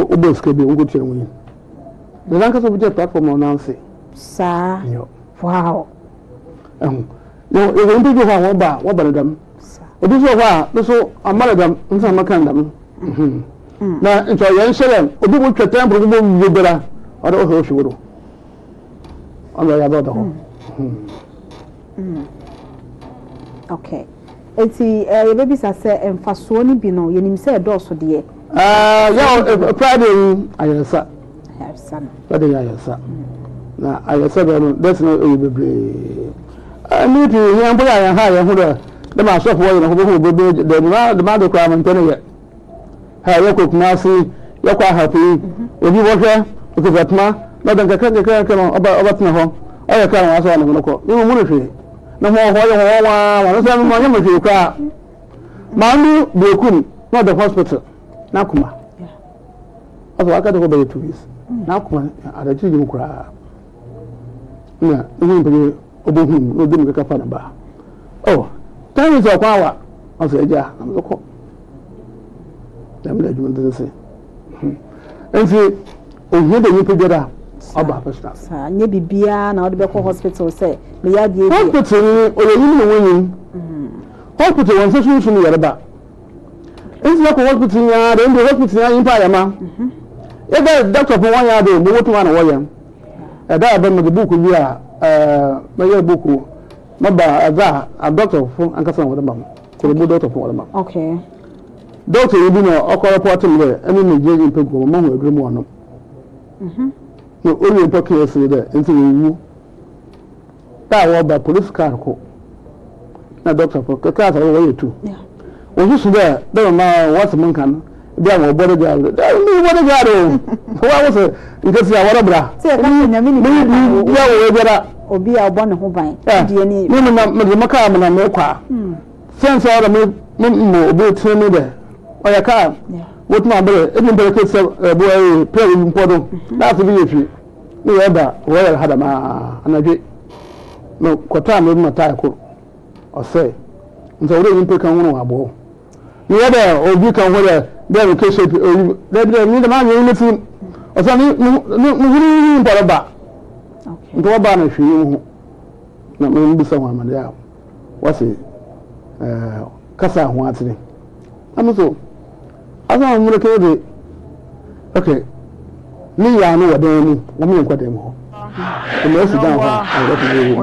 Wobɔ sika bi nkotua mu yi. Na nankasa obi gyina platform na ɔnanse. Saa. Wow. Ɛho. Yɛ yɛ nipa bi hɔ a wɔba a wɔba ne dɛm. Obi nso wɔ hɔ a ne so ama ne dɛm nso na maka ne dɛm. Mhm. Mm. Na nti ɔyɛ nhyɛ dɛ obi mo twɛ temple mo wie biara ɔde ɔhwɛ ɔhwɛ wo do. Ɔno ɔyɛ adɔ ɔda hɔ. Mm. Mm. Okay. Enti yɛbɛbisa sɛ mfasoɔ no bi no, yɛnim sɛ ɛdɔɔso deɛ. Yɛ Friday yi ayaresa. Ayaresa no. Friday yi ayaresa. Na ayaresa bɛyɛ no dɛs no ɛyɛ bebree. Ɛne pii yɛn mpo yɛ yɛn ha yɛn ho dɛ dɛm asɔfo wɔyɛ no ho bɛhu bebree dɛ dɛm ade koraa mo mpɛ no yɛ. Ha yɛkɔ Kumasi yɛkɔ ahafo yi obi bɔhwɛ okita poma na ɔde nkakra nkakra nkakra no ɔba ɔbɛtena hɔ ɔyɛ kra na wasɔ ɔne ho no kɔ. Ne mu no hwee. Ne ho ɔhɔ yɛ ho waa ma no sɛ no ɔnyɛ mo hwee koraa. Maame bi beekum na ɔda hospital n'akoma. Ɔsɛ waka de hɔ bɛyɛ 2 weeks. N'akoma adakyiri nyim koraa. Na ne ho mpanyin ɔbɛhu mu na ɔde mu keka fa ne ba. Oh, time sɛ ɔkwan awa ɔsɛ agya na mo kɔ. Dɛm na adwuma no sɛ. Nti ohia dɛ nyimpa biara ɔba hospital. Saa nyɛ biribiara na wɔde bɛkɔ hospital sɛ meyɛ adeɛ bi. Hospital ni ɔyɛ nyim na wɔnyim. Hospital wɔn nsa sunsun yareba. Nti yɛkɔ hospital nyinaa de ndé hospital nyinaa nyimpa ayɛma. Yɛda doctor fo wɔn yɛ ade mo wotum ana wɔyɛ. Ɛda a bɛma de book bi a mɛyɛ book mɛba ɛdza a doctor fo ankasa na wɔde ma mo. Kɔrɔbu doctor fo wɔde ma. Okay. Doctor yi bi na ɔkɔ report mu dɛ ɛne ne gye nyimpa gu hɔ ma hu aduro mu ɔnom. Na owie mpo ka esi dɛ nti wɔwu. Da a wɔba police car ko na doctor fo kɛkɛ asa wɔyɛ tu. Wɔsusu dɛ dɛ mama wɔte mo nka no bi a wɔ bodyguard dɛ mi bodyguard o. Wɔn a wɔsɛ nkesi a wɔrebra. Sɛ yɛka sɛ Nyame nipa mi bi bi a wɔwɔ biara. Obi a ɔbɔ ne ho ban. Deɛ ni. Mi na mi de mo kaa mi na mi kɔ a. Sɛn sɛ ɔdɔ mi mi mo obi tene mi dɛ ɔyɛ kaa wotuma abere ebi mpɛrɛ kɛ sɛ ɛbo ɛyɛ pɛrɛ obi mpɔ do na ase bi yɛ fi ne yɛ ba wɔyɛ ha dɛm aa anadwe na kɔtɔ a mi ma tae koro ɔsɛ nti ɔwɔ dɛ nyimpa ka ho na wabɔ ne yɛ dɛ obi ka ho dɛ dɛ mi kɛ shape oyi dɛ bi dɛ mi dɛm anyɛ mi ti ɔsɛ ne ne ne ne huri huri mpa ba nti wɔba na hwee ho na mi bisa ho amane a wɔsi kasa ho atene ɛno so asa wɔn mmerɛ kɛyɛ de okay ne yaa no wɔ dan mu wɔn yɛ nkɔ dan mu hɔ ɛmɛ esi dan hɔ a ɛyɛ kɔn yɛ wɔ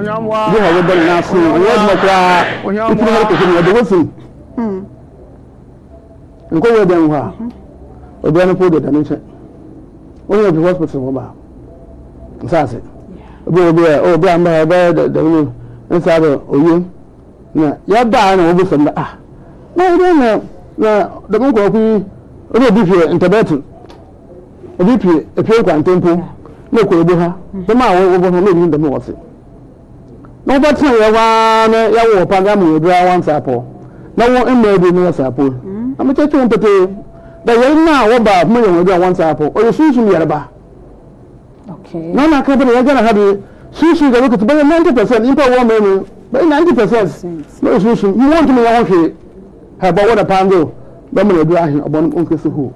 bi hɔ wɔbɔ ne n'ase wɔn adwuma koraa efiri hɔ kɔkɔ mu ɔde wɔsi nkɔ wɔ dan mu hɔ a obiara no po de da ne nkyɛn wɔn yɛ fi hospital wɔ ba nsaase obi wɔ bi a obi a mba ɔbɛyɛ dɛm no nsa do oye na yɛbaa na wɔbɛsɛm dɛ ah na wɔde na na dɛm nkurɔfo yi obi obi pie ntɛbɛto obi pie epie nkwantempo na okɔ ebu ha dɛm a wɔbɔ ho na ebi dɛm wɔte na wɔbɛtena yɛ hɔ ara na yɛwɔ wɔ pa na ama wɔaduru a wɔnsa apɔ na wɔn mmaa bi na wɔsa apɔ na mekyerɛkyerɛ wɔn petee dɛ yɛn na wɔba a wɔyɛ wɔn aduru a wɔnsa apɔ ɔyɛ sunsum yareba. Na na aka bɛ na yɛgya na ha de sunsun dɛm kete bɛyɛ 90% nyimpa wɔ ɔman mu bɛyɛ 90% na ɔyɛ sunsun mu wɔntumi nyɛ ho hwee ha bɔ wɔ na paa ndo bɛma na aduru ahe ɔbɔ no ɔnkɛsi ho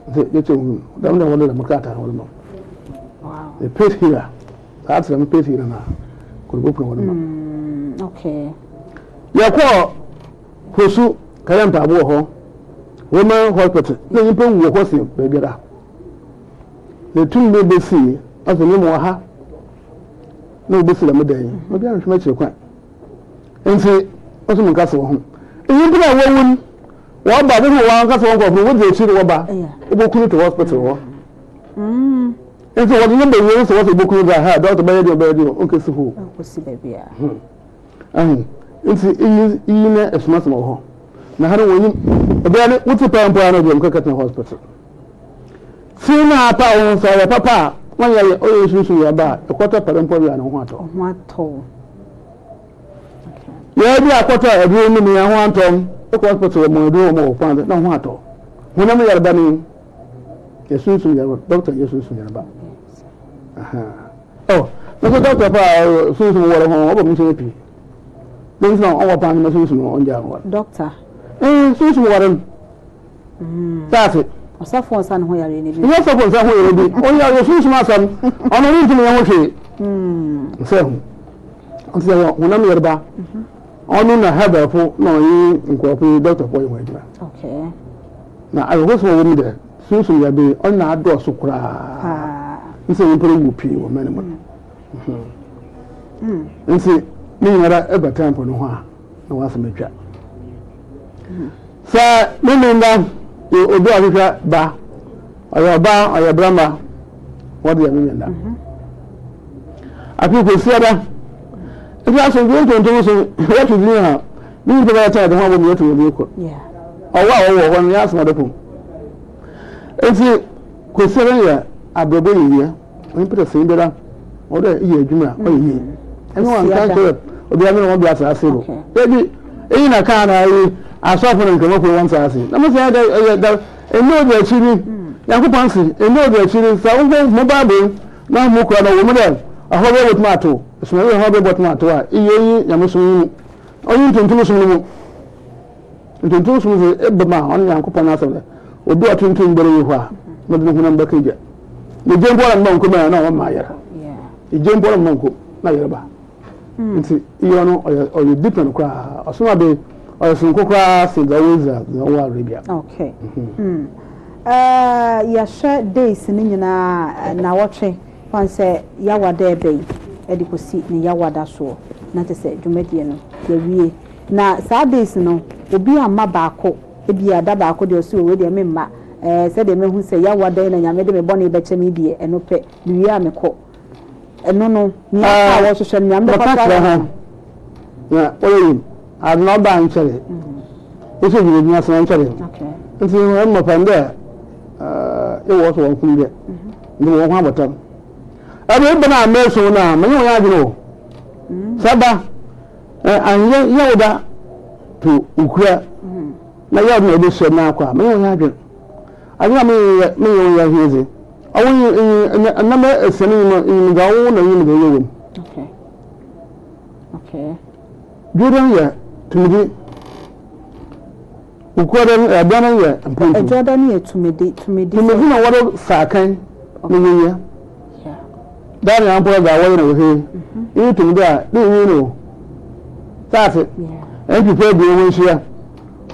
nti yɛkyɛ hu dɛm na wɔde dɛm krataa no wɔde ma the paid healer saa te dɛm paid healer na kɔrɔbɔ puna wɔde ma yɛkɔɔ Fosu kɛyɛ mpaabɔ wɔ hɔ Roman hospital na nyimpa wu wɔ hɔ sen baabiara. Na tum bi besi ɔsɛ ne mu wɔ ha na obesi dɛm dan yi na obiara nhwɛ m'akyiri kwan nti ɔsɛ mu nkasa wɔ ho nyimpa na wɔwu no wɔba bohu wɔn ankasa wɔn nkorɔfo no wodzi akyiri wɔba wobɔkunu to hospital hɔ nti wɔde ne bɛwie sɛ wɔsɛ wobɔkunu dza ha dɔkta bɛyɛ deɛ ɔbɛyɛ deɛ ɔnkɛsi hɔ ahu nti iyi iyi na ɛsomasoma wɔ hɔ na ha no wɔnyim obiara ne wote paa mpo a na ɔde wɔn kɛkɛ hospital Fi na apa wo nsa yɛ papa a wɔnyɛ yɛ ɔyɛ sunsun yɛ ba a ɛkɔtɔ pɛrɛ mpo yɛ ne ho atɔ. Ho atɔ. Yɛ bi akɔtɔ aduro no mu yɛ ho antɔ ɛkɔ hospital wɔ mo aduro wɔ mo wɔ kwan na ho atɔ. Honam yareba ni yɛ sunsun yareba doctor yɛ sunsun yareba. Oh, na so doctor pa sunsun wɔre ho ɔbɔ mi nkyɛn pii. Ne ntina ɔwɔ paa ne ma sunsun ɔngya wɔre. Doctor. Eh, sunsun wɔre no. Taase. Ɔsɔfo nsa ne ho yareɛ no bi. Nyɛ sɔfo nsa ho yareɛ bi. Ɔyɛ ɔyɛ sunsum asɛm. Ɔno ne ntumi yɛ ho hwee. Sɛ ho. Nti sɛ wɔ honam yareba. Ɔno na herbalfo na ɔnye nkorɔfo yi dɔkotafo yɛ hɔn edwuma. Na awerɛhosɛm a ɔwɔ mu dɛ, sunsum yarba yi ɔno na adɔɔ so koraa ntsi na nyimpa ruwu pii wɔ ɔman no mu no. Ntsi ne nyinara eba temple no ho a na w'asɛm etwa. Sɛ Memenda yɛ obi a ɔhwehwɛ ba, ɔyɛ ɔbaa ɔyɛ brɛmba, wɔde yɛ Memenda. Afei Kwasiada, nti asomdwee ntontom so yɛto din a ne nyimpa bɛyɛ tɛn de ho abɔ mu yɛto obi kor. Ɔwɔ a wɔwɔ hɔ no yɛ asɛm adɔpɔ. Nti Kwasiada yɛ abrabɔ yiyɛ, onyimpa dɛ sɛn biara ɔwɔ dɛ eyɛ adwuma a ɔyɛ yie. Ɛnyɛ wɔn nka nkyerɛ obiara ne wɔn bi asa ase do. Ebi eyi na kaa na eyi asɔfo no nkramofo wɔn nsa ase. Na mo sɛ ɛdɛ ɛyɛ da ɛnna obi akyi ni. Nyankopɔn se ɛnna obi akyi ni sɛ wo mo Bible Na hom kura no wɔ mu dɛ ɔhaw biara botum ato, esumadze haw biara botum ato a, iyi onnyi nyamesom yi mu, onnyi ntontom som no mu. Ntontom som dze, eba mu a, ɔno Nyankopɔn n'asɛm dɛ, obi a ɔtontom biara nnyi hɔ a, n'ɔdze no honam bɛka egya. Na egya mpo ara mma nko mu a, na ɔmma ayar. Egya mpo ara mma nko na ayar ba. Ntsi iyi ɔno ɔyɛ ɔyɛ different koraa, ɔsom aber ɔyɛ soronko koraa sen dza ɔwɔ Israel dza ɔwɔ Arabia. Okay. Mm. Eh, yɛhwɛ days no nyinaa nnawɔtwe kwan sɛ Yawa da ɛbɛ yi de kɔsi ne Yawa da soɔ na kyerɛ sɛ dwumadie no yɛawie. Na saa days no obi amma baako, ebia da baako deɛ ɔse o wei deɛ memma, eh, sɛdeɛ mahu sɛ Yawa da yi na Nyame de me bɔne bɛkyɛ me deɛ ɛno pɛ, mewie a mekɔ. Ɛno no, nea aka a wɔhwehwɛ no, Nyame bɛfa so ayɛ no. Na wɔyɛ yim, ade na ɔbaa nkyɛre. Nso gyina gyina sena nkyɛre. Nti wɔn mmɔfra no dɛ ewɔ so wɔn kum dɛ. Nti wɔn ho abɔtam. Ɛbɛ ebe na mɛso na mɛnyɛ wɔn adwene o. Sɛ ba anyɛ yɛ wo da to okura na yɛ na ebe hyɛ na akɔ a mɛnyɛ wɔn adwene. Adwene a mɛnyɛ mɛnyɛ wɔn yɛ ahia dze. Ɔwo nye ndzɛmba esia no nyim nyim dza ɔwo na nyim dza ɔyɛ wɔ mu. Dwowda no yɛ tumidzi. Wukuada no ɛbɛn no yɛ mpontu. Dwowda no yɛ tumidi tumidi. Tumidzi na wɔde sa akan ne yɛyɛ. Daa na mpo dza wɔyɛ no wɔ ha yi. Iyi tumidzi a ne nyi no. Saase. NPP abien wɔn nhyia.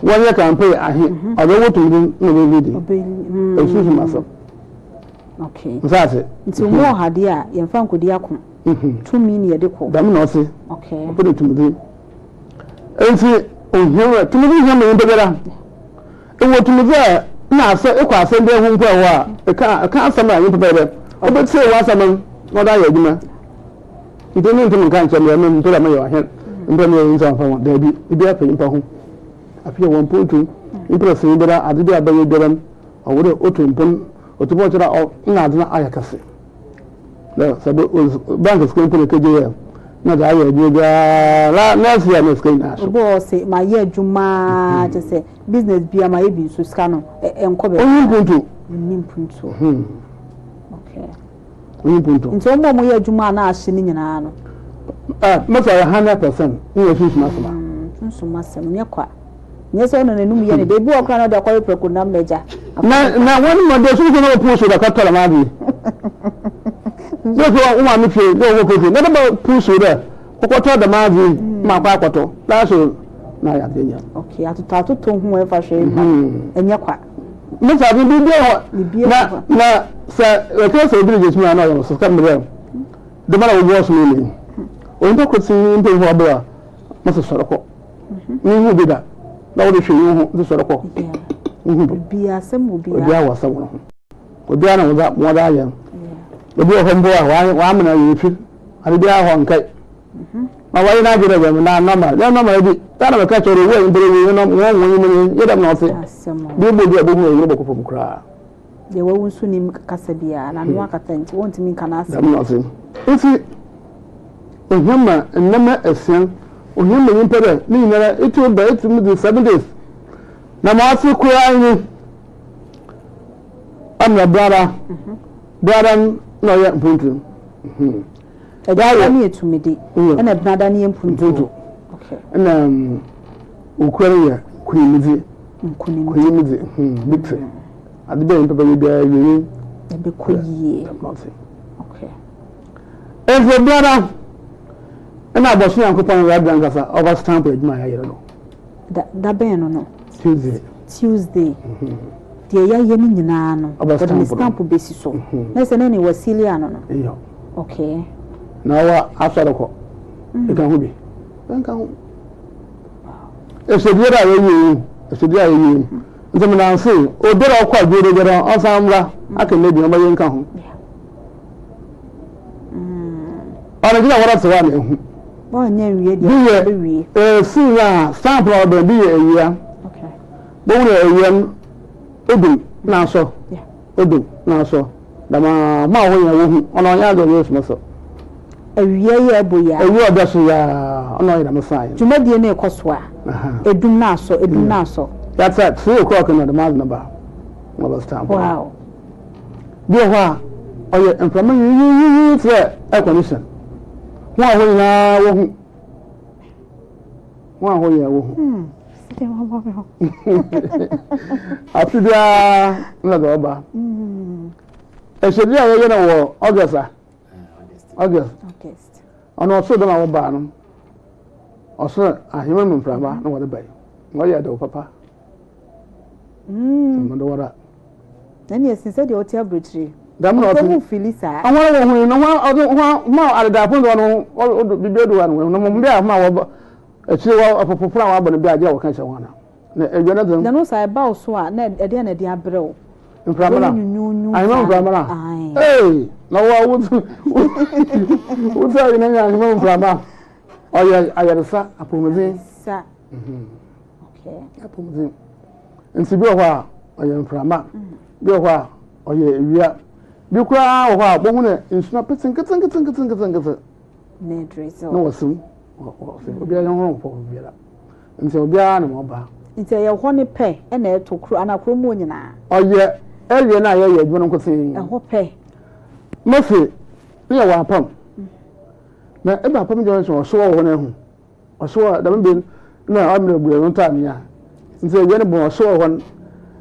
Wɔnyɛ campaign ahe. Ɔdze wo tumidzi na ɔbɛ lead. Esusu asɛm. Okay. Nsaase. Nti wɔn wɔ ha deɛ a yɛmfa nkɔdi ako. Tumi na yɛde kɔ. Dɛm na ɔse. Okay. Ɔpɛ ne tumidzi. Nti ohia wɛ tumidzi hia ma nyimpa biara. Ewɔ tumidzi a na asɛ ekɔ asɛm bi ho mpo ɛhɔ a eka eka asɛm a nyimpa bɛyɛ dɛ ɔbɛtsie w'asɛm no na ɔde ayɛ adwuma. Nti me ntum nka nkyerɛ me mempɛ dɛ meyɛ ɔhen mempɛ dɛ meyɛ nti amfa ho daabi biribiara fa nyimpa ho. Afei wɔ mpontu nyimpa dɛ sɛ biara adze bi a bɛyɛ biara no ɔwɔ dɛ otu mpon otu mpon kyerɛ dɛ nna adze no ayɛ kɛse. Dɛ sɛ bank sika mpo na ekegye yɛ na dza ayɛ adwuma biara na next year na sika nyinaa so. Obi wɔ hɔ ɔse mayɛ adwuma aa kyerɛ sɛ business biara mayɛ bi nso sika no ɛnkɔ baabiara. Onnyi mpontu. Onnyi mpontu. Okay. Onnyi mpontu. Nti wɔn a wɔyɛ adwuma a na ahye no nyinaa no. Ah, mɛsɛ ɔyɛ 100% ne yɛ sunsum asɛm a. Sunsum asɛm nyɛ kwa. Nyɛ sɛ ɔno n'anum yɛ ne dɛ. Ebi wɔ koraa na ɔde akɔwe prɛko nam n'agya. Na na wɔn ma de sunsun na wɔpun so da kɔtɔ dɛm ade. Ne so wɔn maame fie ne wɔn kɔ fie na dɛm pun so dɛ kɔkɔtɔ dɛm ade ma akɔ akɔtɔ na so na ayɛ ade nya. Okay, atotɔ atotɔ ho ɛfa hwee ma ɛnyɛ kwa. Ne saa de biribi hɔ na na sɛ ɛkɛ sɛ obi de gyesumi a na ɔyɛ so sɛ mmerɛ dɛm na wɔgu ɔsom yi. Onipa kɔ ti mpanyinfoɔ abere a na sɛ sɔre kɔ. Menhu bi da na wode hwɛ yi ho nti sɔre kɔ. Nhu bi. Obiara asɛm wɔ obiara. Obiara wɔ asɛm wɔ ne ho. Obiara na wɔdze wɔdze ayɛ no. Obi wɔ hɔ mpo a wamena yɛ efi. Ade biara hɔ nkae. Na wɔyɛ n'adwene dɛ dɛm na normal. Yɛ normal bi. Saa na mɛka kyerɛ wo a nyimpa wu no wɔn wɔn nyim no yɛ dɛm na ɔse. Bi bɔ bi a bohu yɛ bɔkɔ fam koraa. Deɛ wawu nso nim kasa biara n'ano akata nti wɔntumi nka n'asɛm. Dɛm na ɔse. Nti Ohia ma ndzɛmba esia. Ohia ma nyimpa dɛ ne nyinara itum ba itum dzi 7 days. Na ma ɔtse koraa nye ɔmbrɛ brada brada na ɔyɛ mpontu. Ɛbrada no yɛ tumidi ɛna brada no yɛ mpuntu. Ɛna okura no yɛ nkunimdzi. Nkunimdzi. Nkunimdzi victory. Ade bɛyɛ nyimpa bɛyɛ biara ewiei. Ɛbɛkɔ yie. Okay. Nti obiara ɛna abɔso Nyankopɔn Awurade ankasa ɔba stamp adwuma a yɛayɛ no. Da da bɛn no no? Tuesday. Tuesday. Deɛ yɛayɛ no nyinaa no, wɔde ne stamp bɛsi so. Na sɛ ne ne wasili ano no. Iyo. Okay. Na ɔwɔ asɔre kɔ. Ɛka ho bi. Ɛnka ho. Ɛsɛdeɛ a yɛyɛ yi, ɛsɛdeɛ a yɛyɛ yi. Nti menanse, obiara ɔkɔ adwuma no biara ɔnsan mmra aka nna bi ɔma yɛnka ho. Ɔno gyina wɔrɔ te hɔ a na ehu. Wɔnyɛ nwie deɛ ɔbɛwie. Ɛɛ na stamp na ɔbɛn bi yɛ awia. Bohu na awia no odum na asɔ. Odum na asɔ. Dama ma ɔhɔ yɛn wohu ɔno ɔnyɛ adze ɔyɛ osuma so. Awia yi ɛbɔ yi a. Awia ɔda so yaa ɔno ɔyɛ dɛm sign. Dwumadie no rekɔ so a. Edum na asɔ edum na asɔ. That's at 3 o'clock na dɛm adze no ba. Na ɔbɛ stamp. Wow. Bi wɔ hɔ a ɔyɛ mframa yiyiyiyi te sɛ air condition. Ho a hɔ nyinaa wɔ hu. Ho a hɔ nyinaa wɔ hu. Afe biara na dɛ ɔba. Ɛhyɛdi a yɛyɛ no wɔ August a. August. Ɔno ɔsoro dɛm a wɔbaa no. Ɔsoro ahema mu mframa na wɔde ba yi. Na ɔyɛ dɛw papa. Mede wɔra. Na ne ɛsen sɛdeɛ ɔte aburokyire. Dɛm na ɔte. Ɔmu fili saa. Àwọn wɔ hu no ho ɔde ho ho adedafo no ɔno bibi edu hɔ no no mo bi a ho a wɔbɔ akyire wɔ afofofo a wɔabɔ no bi a gye a wɔka kyerɛ wɔn ana. Na awia no dze. Na no saa ɛba wo so a na ɛdeɛ na ɛde abrɛ wo. Mframa na. Ahema mframa na. Ee na wo wo wo sɛ ɛyɛ na ahema mframa. Ɔyɛ ayaresa apɔmuden. Sa. Okay. Apɔmuden. Nti bi wɔ hɔ a ɔyɛ mframa. Bi wɔ hɔ a ɔyɛ ewia. Bi koraa wɔ hɔ a bohu no nsu no apete nketenkete. Na drizzle. Na wɔsim. Wɔsim. Obiara yɛ ho mpɔ obiara. Nti obiara na ɔba. Nti ɛyɛ hɔ ne pɛ ɛna ɛto kuro ana kuro mu nyinaa. Ɔyɛ ɛyɛ na yɛyɛ adwuma no nkotsee. Ɛhɔ pɛ. Mose ne yɛ wɔ apam. Na eba apam junction ɔhyew wɔ hɔ no ehu. Ɔhyew a dɛm ber na ɔmmerɛ bue no taa mia. Nti ewia no bɔn ɔhyew wɔ hɔ no.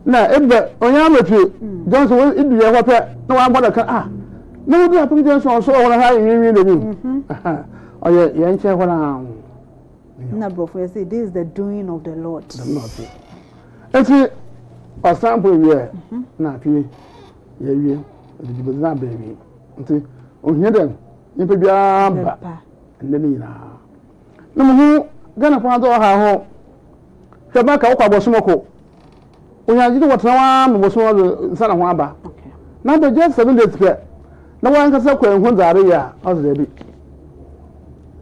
Na eba Onyamati junction wɔ idu yɛ hɔ pɛ na wɔabɔ daka ah na wodu apam junction ɔhyew wɔ hɔ no ha yɛ nwinwin dɛm yi. Ɔyɛ yɛn nkyɛn hɔ no ara. Na borɔfo yɛ sɛ this is the doing of the Lord. Dɛm na ɔte. Nti ɔsan po wie na afei yɛwie ɔde dwumadzi no aba awie. Nti ohia dɛ nyimpa biara ba ndɛ ne nyinaa. Na muhu Ghanafoɔ adze ɔha ho. Hwɛ baka wokɔ abosom kɔ. Onya gyede wɔtena hɔ ara ma bosom ɔdze nsa na ho aba. Na bɛ just 7 days pɛ na wankasa kɔ ehu dza areyɛ a ɔdze daabi.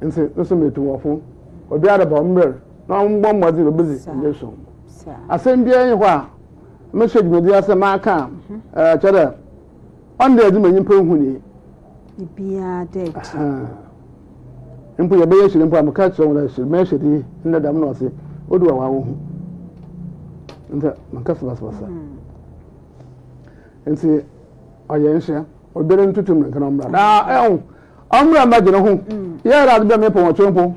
Nti no so metu wɔ fo. Obiara ba ɔmbrɛ na ɔmbɔ mmɔdzen obedzi ndɛ so. Asɛm biara nyi hɔ a mehyɛ dwumadzi ase maka a kyerɛ dɛ ɔno dɛ edze ma nyimpa hu ni. Biribiara dɛ adi. Mpo yɛbɛyɛ hyɛ mpo a meka kyerɛ wɔn dɛ hyɛ mɛhyɛ di ndɛ dɛm na ɔse odu a wawo ho. Nti menka basabasa. Nti ɔyɛ nhyɛ obiara ntutu mmirika na ɔmmra. Na ɛho ɔmmra mmɛgye ne ho. Yɛ ɛdɛ ade bɛ mepɔ wɔn mpo.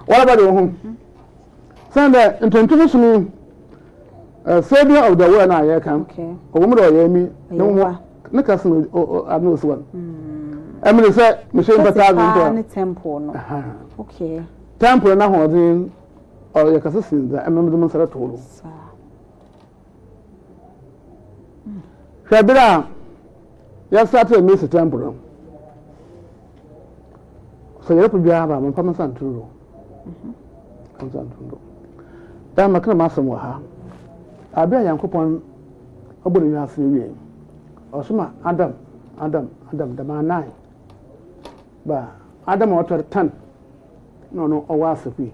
Wɔn abɛgye wɔn ho. Sɛn dɛ ntontom som yi Savior of the world na yɛka. Ɔwɔ mu dɛ ɔyɛ mi ne ho ne kasa na ade na osi wɔn. Ɛmene sɛ mehyɛ mpata adze mpo. Ne temple no. Okay. Temple na ahoɔden ɔyɛ kasa sin dza ɛmɛ mede me nsa to do. Hwɛ bere a yɛsate Mesi temple no. Sɛ yɛrepɛ biara ba memfa me nsa nto do. Nsa nto do. Daa mɛka m'asɛm wɔ ha. Aber a Nyankopɔn ɔbɔ ne wiase wie, ɔsoma Adam, Adam, Adam, dɛm anan ba Adam a ɔtɔr tan na ɔno ɔwɔ ase pii.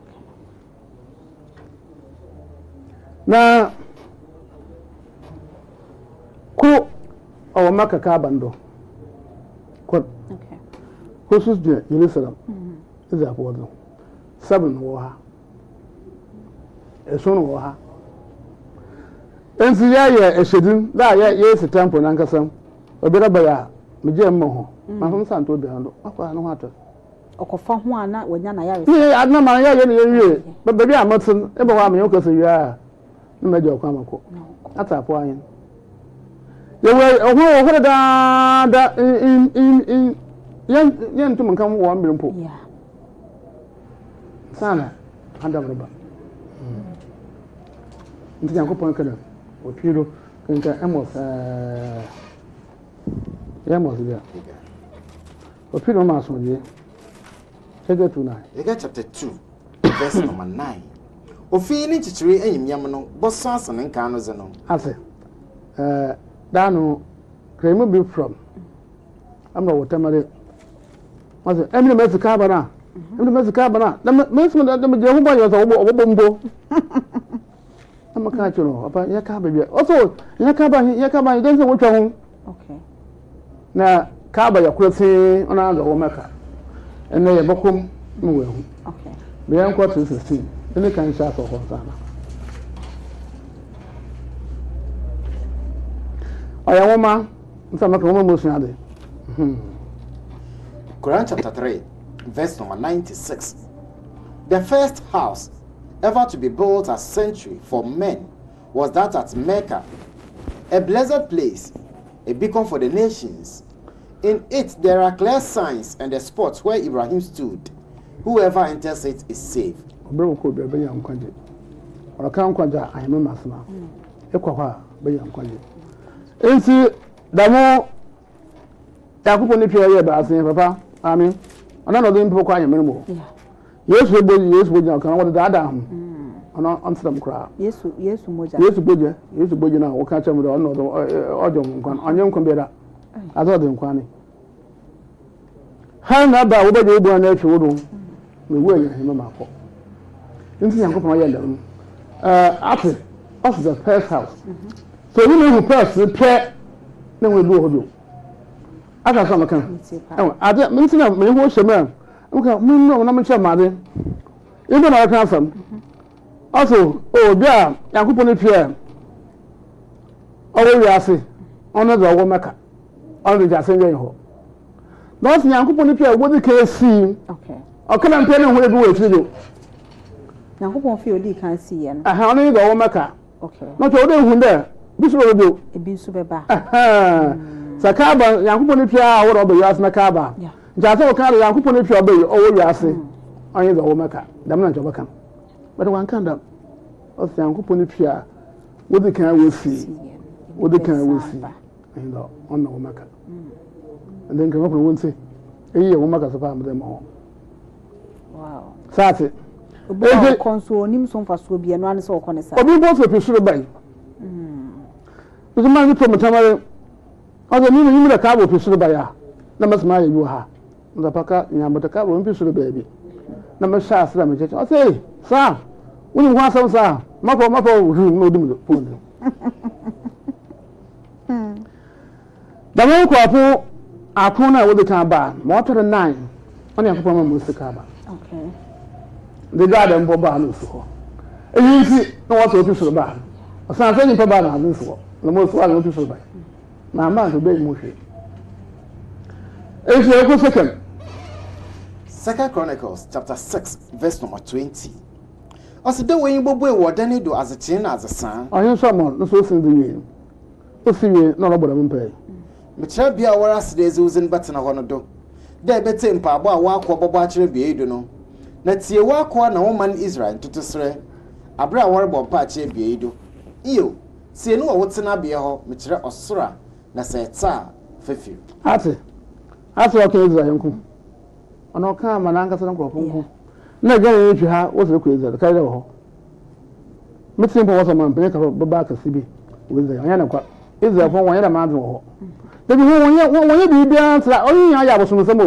Na ko ɔwɔ Mecca Kaaba no do. Kor. Kor so gyina Jerusalem. Israelfoɔ do. Seven wɔ ha. Eson wɔ ha. Nti yɛyɛ ehyɛdin dɛ a yɛsi temple nankasa. Obiara bɛyɛ a megye mma ho. Mamfa me nsa nto obiara do. Makɔ a no ho atɔ. Ɔkɔfa ho a na wanya n'ayaresa. Ne ade na ma yɛyɛ ne yɛwie. Baabi a mete no, ebɔ hɔ a menye wo kasa wie a na magya ɔkwan makɔ. Ate apo ahen. Yɛwɔ ɛho wɔ hɔ dedaada yɛntum nka ho wɔ mmerɛ mpo. Sana Adam reba. Nti Nyankopɔn ka dɛ otwi do kenkan Amos ɛɛ Amos bi a. Otwi do ma asomdwee. Chapter 2 9. Yɛka chapter 2 verse number 9. Ofi yi ne nkyekyeree enyimnyam no bɔsõ asen nkan no dze no. Ase ɛɛ daa no kremu bi from ɛmɛ wɔ tɛmɛre. Ɔsɛ ɛmi na mɛsi kaaba na ɛmi na mɛsi kaaba na na mɛsi na na mɛ gyina ho bɔ yɛ sɛ ɔbɔ ɔbɔ mpo. Na mɛ kaa kyerɛ no papa yɛ kaaba bi ɔsɛ yɛ kaaba yɛ kaaba yɛ dɛn sɛ wɔtwa ho. Na kaaba yɛ koro tee ɔno ara wɔ mɛka ɛnɛ yɛ bɛkɔ mu na wɔahu. Mɛ yɛn kɔ 316 ɛne kan hyɛ asɔ hɔ nsa na. Ɔyɛ nwoma. Nsa mɛka nwoma mu sua ade. Quran chapter 3, verse number 96. The first house ever to be built as sanctuary for men was that at Mecca, a blessed place, a beacon for the nations. In it there are clear signs and the spot where Ibrahim stood. Whoever enters it is safe. Ɔbrɛ wɔ kɔ obi a bɛnya nkwagye. Ɔreka nkwagye a ahemma ma asema. Ekɔ hɔ a bɛnya nkwagye. Ntsi dɛm Nyankopɔn ne fie yɛ ebiasa yi, papa, maame, ɔno na ɔdze nyimpa bɔkɔ ahenman mu. Yesu bɔ Yesu bɔgyina ɔka wɔdze daadaa ho. Ɔno ɔnntse dɛm koraa. Yesu Yesu mogya. Yesu bɔgya Yesu bɔgya na wɔka kyerɛ mu dɛ ɔno na ɔdze ɔgye wɔn nkwa no, ɔnnyɛ nkwa biara. Adze ɔdze nkwa ne. Hɛn na ba a wobɛgye wo bɔn no efi wo do na owu enya hɛn ma akɔ. Ntsi Nyankopɔn ɔyɛɛ dɛm no. Ɛɛ, atse, ɔse the first house. Sɛ obi na ehu first no pɛ na ehu ebi wɔ hɔ bio. Aka asɛm a meka no. Ɛwɔ adze, ntsi na menye hɔn hyɛ mu a, meka mo na menkyerɛ mo adze. Nyimpa na ɔreka asɛm. Ɔse, oh, obi a Nyankopɔn ne fie a ɔwɔ wiase, ɔno dze ɔwɔ Mecca. Ɔno de nkyɛ asɛm biara nyi hɔ. Na ɔsi Nyankopɔn ne fie a wodzi kan sii. Ɔka na mpɛ ne ho ebi wɔ ekyir do. Nyankopɔn fie a odii kan sii yɛ no. Ɛhɛn, ɔno nye dza ɔwɔ Mecca. Na ɔkyerɛ ɔdɛ ehu dɛ bi so bɛba bio. Ebi nso bɛba. Sɛ Kaaba, Nyankopɔn ne fie a ɔwɔ dɛ ɔba wiase na Kaaba. Nkyɛ asɛm ɔka dɛ Nyankopɔn ne fie a ɔba ɔwɔ wiase, ɔnye dza ɔwɔ Mecca. Dɛm na nkyɛ ɔbɛka. But ɔannka dɛm. Ɔsi Nyankopɔn ne fie a wodzi kan wosii. Wodzi kan wosii. Ɛnna dɛ ɔno na wɔma ka. Ɛnde nka wɔkɔn wɔn nti eyi yɛ wɔma kasa paa mede ma wɔn. Saate. Obi a ɔkɔ nso onim so mfasoɔ bi ɛno ano sɛ ɔkɔ ne saa. Obi mpo sɛ fi soro ba yi. Nso maa ne pɔ mu tamale. Ɔsɛ mi mi dɛ kaa wɔ fi soro ba yi a na mɛsɛ maa yɛ bi wɔ ha. Nzapaka nyambɔtɔ kaa wɔ mfi soro baabi. Na mɛhyɛ ase na mekyɛkyɛ. Ɔsɛ ee saa wonim ho asɛm saa mafɔ mafɔ hwim na odi mu do fon no. Dɛm nkorɔfo akron no a wodzi kan baa no, ma ɔtɔ do nnan, ɔno Nyankopɔn maa Mose kaa ba. Dze Gad mpo baa na osi hɔ. Iyi ntsi na wɔsɛ ofi sor baa no. Ɔsan sɛ nyimpa baa na adze nnsi hɔ, na Mose so adze ofi sor bae. Na amma annka obiara nnyim ho hwee. Ntsi yɛkɔ Second. Second Chronicles chapter 6 verse number 20. Ɔse dɛ w'enyi bobue wɔ ɔdan yi do adzekyee na adzesaa. Ɔhen Solomon no so osi dze wiei no, osi wiei na ɔrobɔ dɛm mpaa yi. Mekyerɛ bea a woara ase dɛ edze wo dzin bɛtsena hɔ no do, dɛ ebetsie mpaabɔ a w'akowaa bɔbɔ akyerɛ bea yi do no, na tsie w'akowaa na wo man Israel ntotoserɛ, aber a wɔrobɔ mpaa kyerɛ bea yi do. Nyew, tsie no wɔ wo tsenabea hɔ, mekyerɛ ɔsor a, na sɛ etse a, fa fir. Atse, atse ɔkã Israel nko. Ɔno ɔkaa ma n'ankasa no nkorɔfo nko. Nna Ghana yi fi ha wɔsɛ kɔ Israel, kae dɛ wɔ hɔ. Me tsee mpo wɔsɛ ɔman panyin ka bɛba akɛse bi wɔ Israel, ɔnnyɛ nokwar. Israelfo wɔnnyɛ dɛm adze wɔ hɔ. Dabi, hɔn wɔnnyɛ wɔnnyɛ biribiara ntsera, ɔno nyinaa yɛ abosomsɛm o.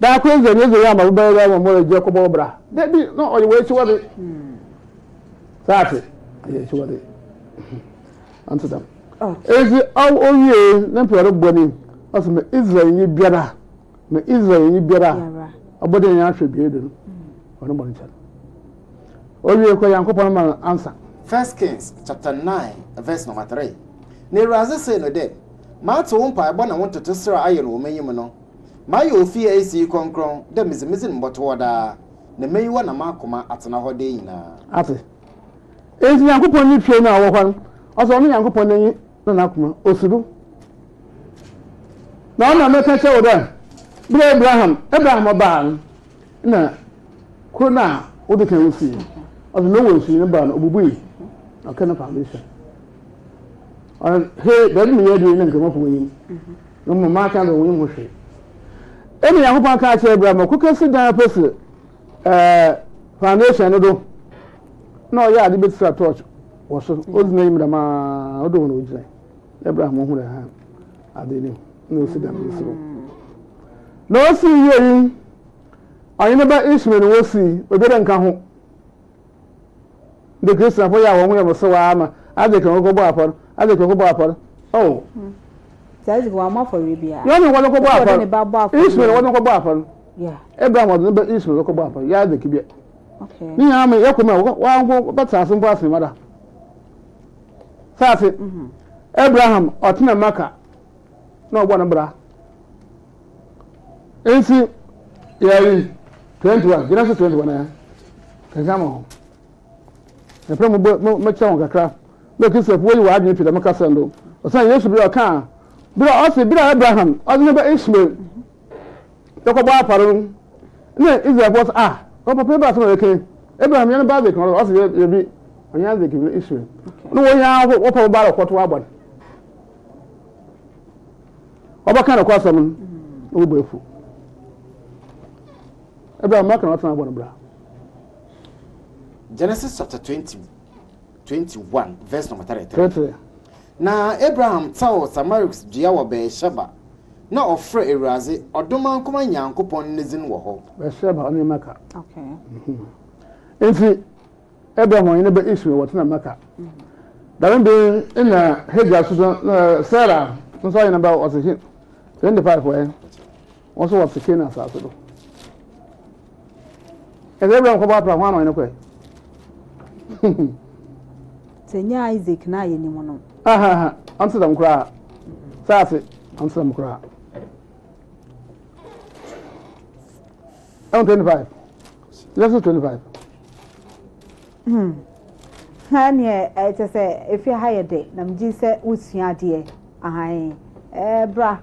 Daakor Israel nye Israel ama bɛbɛyɛ dɛ ma wɔregye kɔbɔ bra. Dabi, na ɔyɛ wɔ ekyiwadze. Saa ate, ɔyɛ ekyiwadze. Ɔnntse dɛm. Ntsi owiei ne mpɛ ɔrobɔ ni, ɔse ma Israelnyi biara Na Israelnyi biara a ɔbɔ dɛ ahwɛ bea do no, ɔno bɔn kyɛ no. Owie kɔ Nyankopɔn ma no ansa. First Kings chapter 9 verse number 3 Na Ewuradze see no dɛ, Matse wo mpaabɔ na wo ntotɔserɛ a ayɛ no wɔ m'enyim no. Mayɛ ofie a esi yi krɔnkrɔn dɛ medze me dzin mbɔto hɔ daa, na m'enyiwa na m'akoma atsena hɔ daa nyina. Atse. Ntsi Nyankopɔn ne fie no a ɔwɔ hɔ no, ɔse ɔno Nyankopɔn n'enyi. Na n'akoma osi do. Na ɔno na mɛka kyerɛ wo dɛ, ber a Abraham, Abraham ɔbaa no, nna kor no a wodzi kan wosii no, ɔdze Noah nsunyi no baa no, obubui, na ɔkɛɛ no foundation. Ɔno, he, beebi meyɛ edur yi na Nkramofo wonyim, na mbom maakã dze wonyim ho hwee. Nna Nyankopɔn kaa kyerɛɛ Abraham, ɔkɔ kesi dan apesi ɛɛ foundation no do, na ɔyɛ adze betsira torch wɔ so, odzi n'enyim dɛm ara, odur hɔ na ogyinae. Na Abraham ohun dɛ ha adze ni, na osi dan no si do. Na osii wie yi, ɔnye ne ba Ishmael na wosii, obiara nnka ho. Ndɛ Christianfo yɛ a hɔnho yɛ hɔn sew ara ma Isaac na wɔkɔbɔ afɔr, Isaac na wɔkɔbɔ afɔr. Oh. Sɛ Isaac wammɔ afɔreɛ biara. Yɛn na wɔde kɔbɔ afɔr. Ishmael na wɔde kɔbɔ afɔr. Abraham wɔde ne ba Ishmael kɔbɔ afɔr. Yɛ Isaac bia. Ne nyinaa ma yɛkɔ mu a wɔankɔ bɛtena ase mpo asen mada. Saase Abraham ɔtena Maka na ɔbɔ ne bra. Nti yɛyi 21 Genesis 21 ɛ kankan ma ho. Ɛpɛ mo bɔ mo kyerɛ wɔn kakra. Bɛ Kristofo wɔyi wɔn adwene fi dɛm kasa no. Ɔsan Yesu bi ɔka a bere a ɔse bere a Abraham ɔde ne ba Ishmael Yɛkɔbɔ afɔr no, nna Israelfoɔ se, Ah, ɔ papa ebɛn asɛm na yɛkã yi? Abraham yɛn ba Isaac no, ɔse, Dabi, ɔnnyɛ Isaac no, Ishmael. Nna hɔn nyinaa wɔpa hɔn ba ara kɔtow abɔ no. Wɔbɛkã nokwasɛm no, na hɔn bo efuw. Abraham maka na ɔtsena abɔ no bra. Genesis chapter 20, 21 verse number 33. Na Abraham tsɛɛw samaris dua wɔ Beer-sheba, na ɔfrɛɛ Ewuradze, Ɔdomankoma Nyankopɔn ne dzin wɔ hɔ. Beer-sheba, ɔno nye Mecca. Ntsi Abraham ɔnye ne ba Ishmael wɔtsenaa Mecca. Dɛm ber yi nna Hagar so so, Sarah so ɔnye ne ba wɔtse he, 25 ɛ, hɔn so wɔtse Canaan asaase do. Ɛsɛ Abraham kɔbɔ apra, hwan na ɔnye no kɔe? Sɛ nyɛ Isaac na yɛnim no. Ahaha, ɔnte dɛm koraa. Saase, ɔnte dɛm koraa. Ɛwɔ 25. Genesis 25. Hmm. Ha neɛ ɛkyɛ sɛ efi ha yɛ dɛ na megye sɛ wosua adeɛ. Ahan. Ɛɛ bra.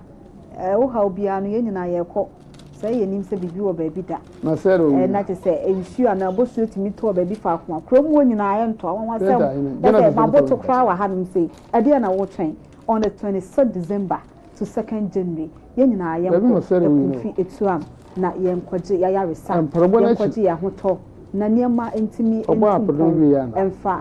Ɛɛ wo haw biara no yɛn nyinaa yɛkɔ. Sɛ yɛnim sɛ biribi wɔ baabi da. Na sɛ ɛɛ na kyerɛ sɛ nsuo anaa bosuo tumi tɔ baabi faako a kurom hɔ nyinaa ɛntɔ anwanwasɛm. Kyerɛ sɛ maboto koraa wɔ hanom sei. Ɛdeɛn na wotwɛn? On the 26 December to 2nd January yɛn nyinaa yɛnkɔ Ekumfi Etuam na yɛnkɔgye y'ayaresa, yɛnkɔgye y'ahotɔ na nneɛma ntumi ntu mpɔn mfa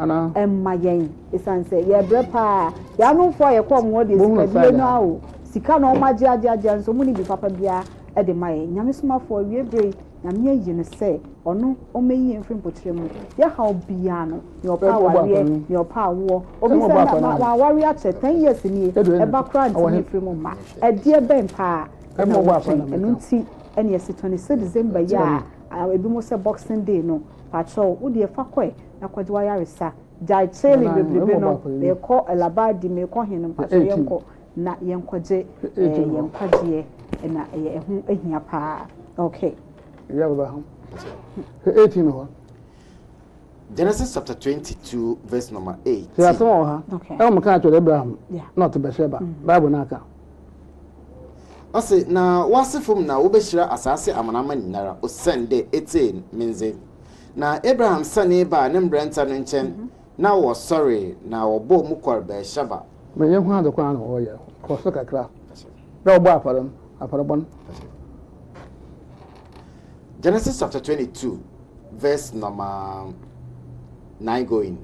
mma yɛn. Esiane sɛ yɛrebrɛ paa. Yɛn anomfoɔ a yɛkɔ wɔn hɔ deɛ sikadie no ara o. Sika na wɔn agye agye agye nso wɔn nni bi papa biara de ma yɛn. Nyame somafoɔ awie berɛ yi Nyame ayi no sɛ ɔno ɔmmɛyi yɛn mfiri mpokyerɛ mu. Yɛ haw biara no, nea ɔpɛ awareɛ, nea ɔpɛ awoɔ. Obi sɛ na waware akyɛ ten years nie, ɛba koraa ntumi mfiri mu mma. Ɛdeɛ bɛn paa na wotwɛn? Ɛno nti ɛna yɛse 26 December yi a ebinom sɛ Boxing Day no, pakyɛw wo deɛ fa kɔ ɛ na kɔgye w'ayaresa. Gyae trailing bebrebe no, meekɔ Labadi, meekɔ he no, mpakyɛw yɛnkɔ na yɛnkɔgye yɛn nkwagyeɛ na ɛyɛ ɛho hia paa. Okay. Genesis chapter 22 verse number 18. Sɛ asɛm wɔ ha. Ɛwɔ mo kan atwere Abraham na ɔte Beersheba. Bible no aka. Ɔse, na w'asefo mu na wobehyira asaase amanaman nyinara, osiandɛ etsee me ndze. Na Abraham sanee baa ne mberantsɛ no nkyɛn, na wɔsɔree, na wɔbɔɔ mu kɔr Beer-sheba. Ma yenhu adze kor a nna wɔreyɛ. Kɔ sor kakra. Dɛ wɔbɔɔ afɔr no, afɔrbɔ no. Genesis chapter 22 verse number 9 going.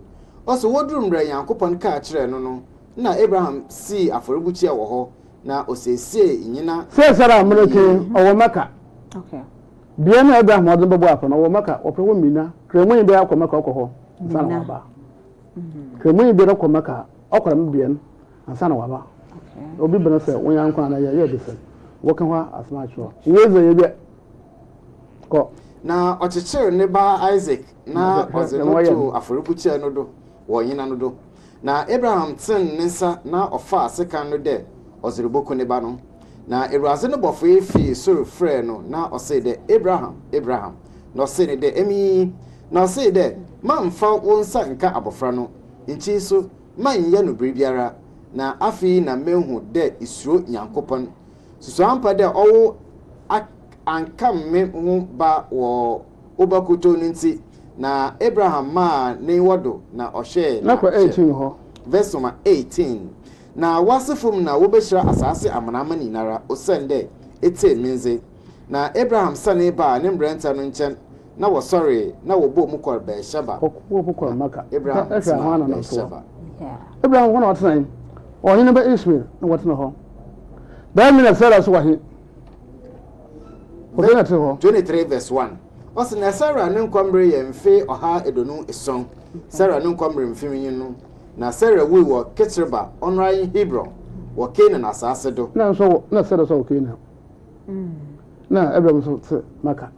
Ɔse wodur mbrɛ Nyankopɔn kaa kyerɛɛ no no, nna Abraham sii afɔrebukyia wɔ hɔ, na osiesiee nyena Seesei a mereka yi, ɔwɔ Mecca. Bea no a Abraham ɔdze no bɔbɔɔ afɔr no, ɔwɔ Mecca, wɔfrɛ hɔ Mina. Kramanyi biara kɔ Mecca, ɔkɔ hɔ ansaana ɔaba. Kramanyi biara kɔ Mecca, ɔkɔ dɛm bea no ansaana ɔaba. Obi bɛn sɛ wo nyɛnko anaa yɛ yɛ besen, wɔka hɔ asɛm akyerɛ wo. Wei dze yɛ bi kɔ. Na ɔkyekyeer ne ba Isaak na ɔdze no too afɔrebukyia no do wɔ nyena no do. Na Abraham tseen ne nsa na ɔfaa sekan no dɛ ɔdze ruboku ne ba no. Na Ewuradze no bɔfoe fii sor frɛɛ no na ɔsee dɛ, Abraham, Abraham! Na ɔsee no dɛ, Emi yi. Na ɔsee dɛ, Mma mmfa wo nsa nnka abofra no, nkyii so mma nnyɛ no biribiara. Na afei na mehu dɛ isuro Nyankopɔn. Susuampa dɛ ɔwo annkam me ho ba wɔ wo ba kortoo no ntsi. Na Abraham maa n'enyiwa do na ɔhwɛɛ na na kɔ hwɛ. 18 hɔ. Verse nɔma 18, Na w'asefo mu na wobehyira asaase amanaman nyinara, osiandɛ etsee me ndze. Na Abraham sanee baa ne mberantsɛ no nkyɛn, na wɔsɔree, na wɔbɔɔ mu kɔr Beer-sheba. Wɔkɔɔ Na Maka. Abraham Hwɛ tsenaa hɔn na nso. Beer-sheba. Abraham hɔ na ɔtsenae. Ɔnye ne ba Ishmael na wɔtsena hɔ. Dɛm na Sarah so wɔ he? Obi na te hɔ. 23 verse 1 Ɔse na Sarah ne nkwa mmere yɛ mfe ɔha aduonu esuon. Sarah ne nkwa mmere mfe nye no. Na Sarah wui wɔ Kitsreba, ɔnoara nye Hebron, wɔ Canaan asaase do. Na nso na Sarah so wɔ Canaan. Na Abraham nso te Maka.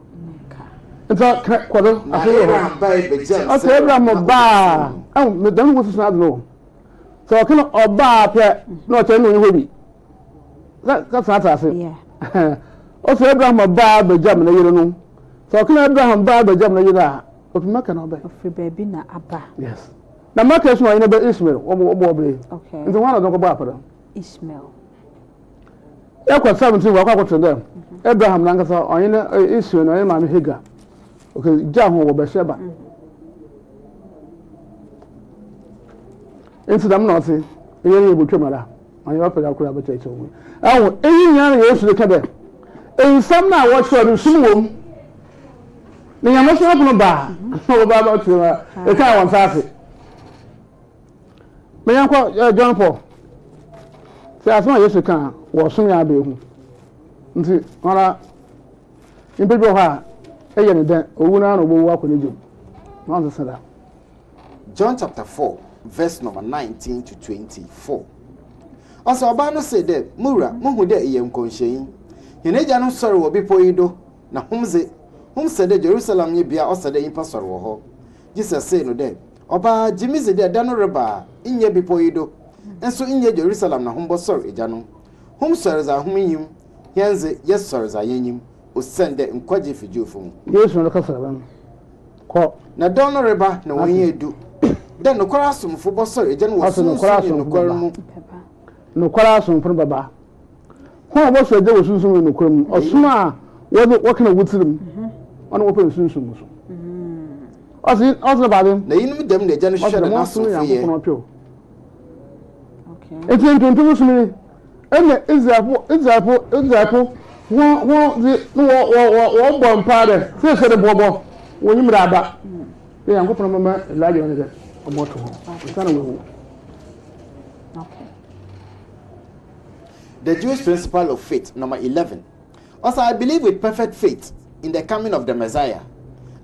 Nti kɔ do. Na Abraham bae begyam Ɔsɛ Sarah Abraham na baa. obesuu no. Ɛho, dɛm na wosusu adze no o. Sɛ ɔka no ɔbaa pɛ na ɔkyerɛ na onnyi hɔ bi. Ka tena ase. Ɔsɛ Abraham baa bɛgyam ne yere no. Sɛ ɔka Abraham baa bɛgyam ne yere a, ofi Maka na ɔbɛ. Ɔfiri baabi na aba. Yes. Na Maka so na ɔyene bɛ Ishmael wɔn wɔn ɔbɛ. Okay. Nti wɔn na ɔdɔn kɔbɔ afɔre. Ishmael. Ɛkɔ 17 wakɔ akɔtena dɛ Abraham nankasa ɔyene Ishmael na ɔyene maame Hagar. Okay, gya ho wɔ Beersheba. Nti dɛm na ɔte. Ɛyɛ ne yɛbɔtwam ara. Ɔnyɛ ɔpɛ da koro abɛkyerɛkyerɛ wo. Ɛho, eyi nyinaa na Yesu reka dɛ, nsɛm no a wɔkyerɛw no sum wɔ mu. Na Nyamesom pono baa, na wɔba abɛkyerɛ mu a, ɛkaa wɔn nsa ase. Ma yɛnkɔ John 4. Sɛ asɛm a Yesu kaa wɔ ɔsom yɛ abɛɛ ho. Nti, ɔra, nyimpa bi wɔ hɔ a, ɛyɛ ne dɛn, owu no ara na ɔbɛwu akɔ ne gyam. Na ɔnsesa da. John chapter 4 verse number 19 to 24. Ɔsɛ ɔbaa no see dɛ, Mo wura, muhu dɛ eyɛ nkɔnhyɛnyi. Hɛn egyanom sɔr wɔ bepɔw yi do, na hom dze, hom sɛ dɛ Jerusalem nye bea a ɔsɛ dɛ nyimpa sɔr wɔ hɔ. Jesus see no dɛ, Ɔbaa, gye me dzi dɛ da no reba a nnyɛ bepɔw yi do, nso nnyɛ Jerusalem na hom bɔsɔr Egya no. Hom sɔr dza hom nnyim, hɛn dze, yɛsɔr dza yenyim, osiandɛ nkwagye fi Jewfo mu. Yesu no rekasa dɛm no, kɔ. Na dɔn no reba na hɔn enyi edu, dɛ nokwar asomfo bɔsɔr Egya no wɔ Ɔse nokwar sunsum nye asomfo nokwar bɛba. mu. Nokwar asomfo no bɛba. Hɔn a wɔbɔsɔr Egya wɔ sunsum nye nokwar mu, ɔsom a wɔdze wɔkã wɔ tsirmu, ɔno wɔpɛ no sunsum mu so. Ɔse, ɔse dɛ bɛadze. Na yinom dɛm na Egya no Ɔse hwehwɛ dɛ dɛ monsom n'asomfo yɛ. Nyankopɔn ɔpɛ o. Ntsi ntontom som yi, nna Israelfo, Israelfo, Israelfo hɔn hɔn dze no wɔ wɔ wɔ wɔbɔ mpaa dɛ, Sesei de bɔbɔ, wonyim dɛ aba. Dɛ Nyankopɔn bɛma Elijah no dɛ ɔbɔto hɔ ansaana oewu. The Jewish Principle of Faith, number 11. Also, I believe with perfect faith in the coming of the Messiah.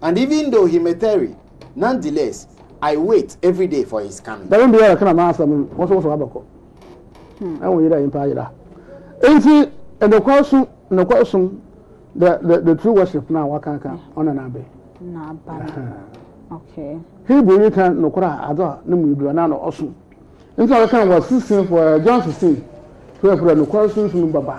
And even though he may tarry, nonetheless, I wait every day for his coming. Dɛm bia yɛka na m'asɛm no, wɔn nso wɔsɔ abɛkɔ. Ɛwɔ yera nyimpa ayera. Enti nokwar som, nokwar som, the the the true worship na waka aka ɔna na abɛ. Na aba no. Okay. Hebrew yi ka nokwar a adze a ne mu edur anaa na ɔsom. Ntsi na wɔka wɔ 16 for John 16 12 dɛ nokwar sunsum no bɛba.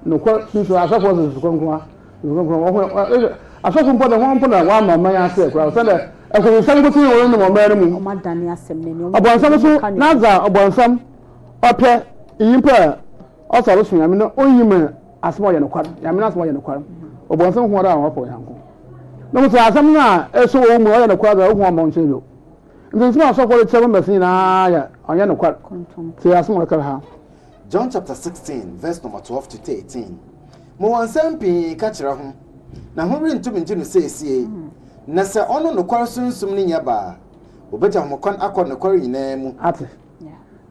Nokwar sunsum asɔfo wɔdze susu kronkron a susu kronkron wɔho asɔfo mpo dɛ hɔn mpo na wɔama ɔman ase koraa osiandɛ nkɔnsɛm nkotsee na wɔnenam ɔman no mu. Ɔbɔnsam so n'adze a ɔbɔnsam ɔpɛ nyimpa a ɔsɛ ɔrosom Nyame no onnyim asɛm a ɔyɛ nokwar, Nyame n'asɛm a ɔyɛ nokwar. Ɔbɔnsam hu ara a ɔfa Onyankopɔn. Na mbom sɛ asɛm no a eso wɔ wo mu ɔyɛ nokwar dze a ohu ɔmma wo nkyɛn bio. Ntsi nsɛm a asɔfo rekyerɛ members nyina yɛ ɔnnyɛ nokwar. Tsie asɛm a ɔreka ha. John chapter 16, verse number 12 to 13. Mowɔ nsɛm pii ka kyerɛ ho, na ho renntum nngye no seesie. Na sɛ ɔno nokwar Sunsum no nya ba a, obegya hom kwan akɔ nokwar nyina mu. Atse.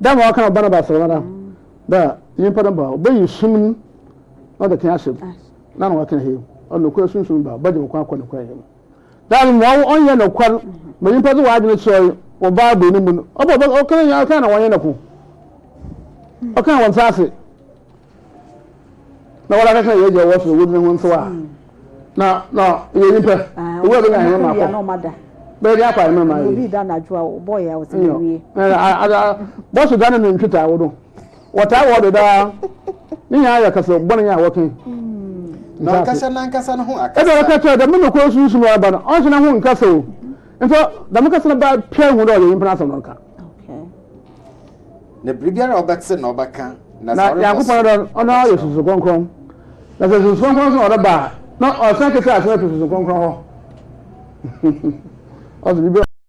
Dɛ ma ɔka no Barnabas no ara, dɛ nyimpa no ba a, obeyi sum no na ɔdze kan ahyɛ mu, na na ɔaka he, ɔno nokwar Sunsum no ba a, ɔbɛgye hom kwan akɔ nokwar mu. Dɛ no ma ɔnnyɛ nokwar ma nyimpa dze w'adwen kyerɛ wɔ Bible no mu no, ɔba ɔbɛ ɔka nyɛ ɔka na wɔnye no ko. Ɔka wɔn nsa ase. Na wɔn akaka yɛ gya wɔ soro wɔgyina ho nso a. Na na yɛ nyimpa. Owura bɛnya ahema ma akɔ. Bɛyɛ de akɔ ahema ma yɛ. Obi da anadwo a ɔbɔ yɛ a ɔsɛ wie. Bɔso da ne ne ntwita wo do. Wɔtaa wɔ do daa. Ne nyinaa yɛ kasa bɔne a wɔka. Na ɔnkasa n'ankasa ne ho akasa. Ɛna ɔka kyerɛ dɛ me nokwar sunsum a ɔba no, ɔnnhyɛ no ho nnkasa o. Ntsi dɛm kasa no ba pia hu dɛ ɔyɛ nyimpa n'asɛm na ɔreka. Na biribiara a wobɛte na ɔbɛka, na Na dza ɔrokɔ Nyankopɔn so dɔ ɔno ara yɛ ɔbɛkyerɛ wo. Sunsum Kronkron. Na sɛ Sunsum Kronkron so na ɔreba a, na ɔsan kɛsɛ asɛm afi Sunsum Kronkron hɔ. Ɔsɛ biribiara.